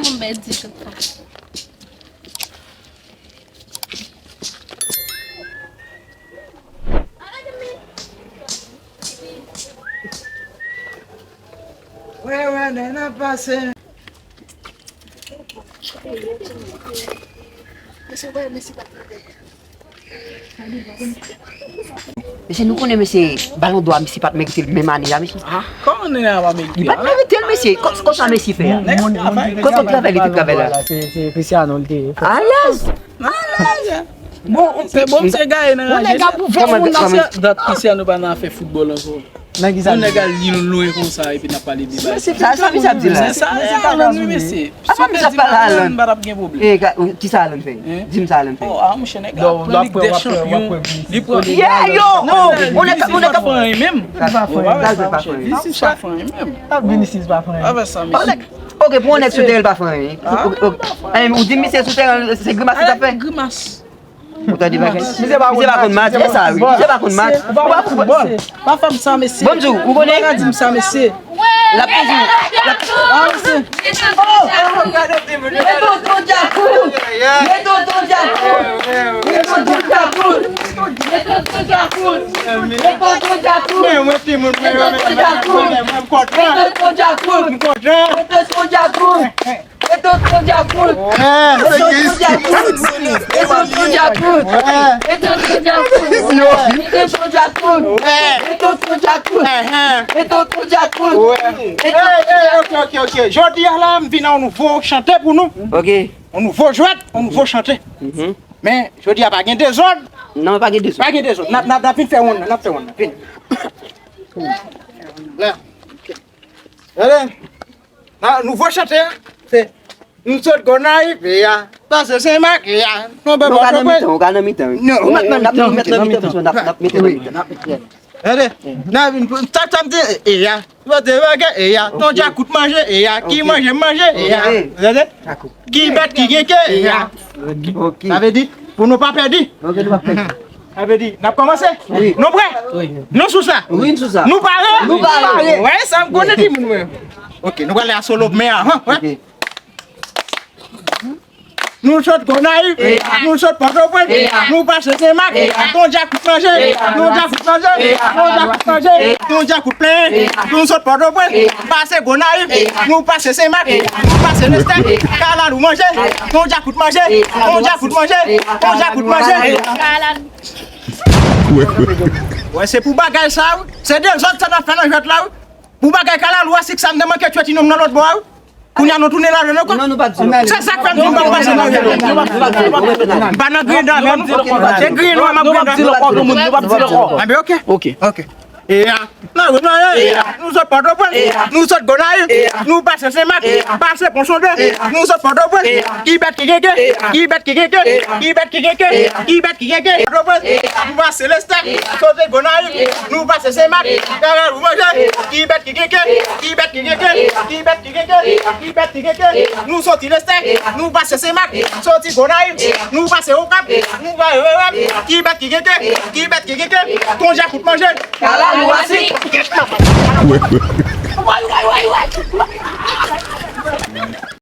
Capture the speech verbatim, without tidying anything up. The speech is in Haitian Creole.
Bon, ben, di tout sa. Wè, wè, nèg nan pase. Mesye, nou konnen, mesye, Balon dò a, mesye, pa t merite l menm ane a, mesye. Ah, kòman nèg la pa merite? Li pa t merite l, mesye. Kò-, konsa mesye fè a? Nèg la travay. Kote l travay, li te travay la? Se, se Cristiano, li te ye. Alèz! Alèz! Bon, se bon, misye gaye nan raje. Nèg la pou vin moun nan se dat Cristiano pa nan afè foutbòl ankò. Nan ki sa? Yon nèg al li lwen konsa epi n ap pale de bagay. Sa, sa misye ap di la? Se sa, se Alan, wi, mesye. Apa misye ap pale Alan? M pa t ap gen pwoblèm. E, ka-, kisa Alan fè? Hein? Di m sa Alan fè. Oh, ah, monchè, nèg la pran Lig dè Chanpyon. Li pran. Yeah, yo! Oh, on nèg, on nèg pa fè anyen menm. Vinicius pa fè anyen menm. Vinicius pa fè anyen menm. Ap Vinicius pa fè anyen. Avè sa, mesye. Ok, pou on nèg sou teren, l pa fè anyen. Ah, ok, ok. Ou di misye sou teren, se grimas li t ap fè? Grimas. Ou tande bagay? Misye pa konn match, se sa, wi. Misye pa konn match. Ou pa foutbòl. Pa fè m sa, mesye. Bon, di w, ou konnen? Ou pa ka di m sa, mesye. L ap toujou, l ap... Ah, mesye. Men tonton Djakout! Men tonton Djakout! Men tonton Djakout! Men tonton Djakout! Men tonton Djakout! Men tonton Djakout! Men tonton Djakout! Men tonton Djakout! E tonton Djakout! E tonton Djakout! E tonton Djakout! E tonton Djakout! E tonton Djakout! E tonton Djakout! E tonton Djakout! Ok, ok, ok. Jodi a la, m vin ak yon nouvo chante pou nou. Ok. Yon nouvo jwèt, yon nouvo chante. Men, jodi a pa gen dezòd. Non, pa gen dezòd. Pa gen dezòd. N ap, n ap, n ap vin fè wonn nan, n ap fè wonn nan. Vin. La. Ok. Gade. Nan nouvo chante a, se nou sot Gonayiv, e a, pase Senmak, e a, tonbe Pòtoprens. Ou ka nan mitan, ou ka nan mitan, wi. Non, ou mèt nan mitan, ou mèt nan mitan, paske n ap, n ap mete nan mitan. Gade, nan, sa, sa m di, e a, pote bagay, e a, ton djakout manje, e a, ki manje, manje, e a. Gade, ki bèt, ki kenke, e a. Sa vle di, pou nou pa pèdi. Sa vle di, n ap kòmanse? Wi. Nou prè? Wi. Nou sou sa? Wi, n sou sa. Nou pare? Nou pare. Wè, sa m konnen timoun mwen. Ok, nou prale a solo men avan, wè. Ok. Nou sot Gonayiv, nou sot Pòtoprens, nou pase Senmak, ton djakout manje, ton djakout manje, ton djakout manje, ton djakout plen, nou sot Pòtoprens, pase Gonayiv, nou pase Senmak, nou pase Lestè, kalalou manje, ton djakout manje, ton djakout manje, ton djakout manje, kalalou. Wè, se pou bagay sa, wi. Se dezòd sa n ap fè nan jwèt la, wi. Pou bagay kalalou a, sik sa m te manke tchwè ti nonm nan lòt bò a, wi. Kounye a nou tounen ladan l ankò. Non, nou p ap di l ankò. Se sa k fè m di m p ap pase nan jwèt la. M pa nan griyen dam, se griyen nwa m ap griyen dam. Anben, ok. Ok. Ok. E a, nan rimanye, nou sot Pòtoprens, nou sot Gonayiv, nou pase Senmak, pase Pon Sonde, nou sot Pòtoprens, ki bèt ki kenke, ki bèt ki kenke, ki bèt ki kenke, ki bèt ki kenke, Pòtoprens, nou pase Lestè, soti Gonayiv, nou pase Senmak, kalalou manje, ki bèt ki kenke, ki bèt ki kenke, ki bèt ki kenke, ki bèt ki kenke, nou soti Lestè, nou pase Senmak, soti Gonayiv, nou pase Okap, nou pase Okap, ki bèt ki kenke, ki bèt ki kenke, ton djakout manje. Kalalou a sik. Wè, wè.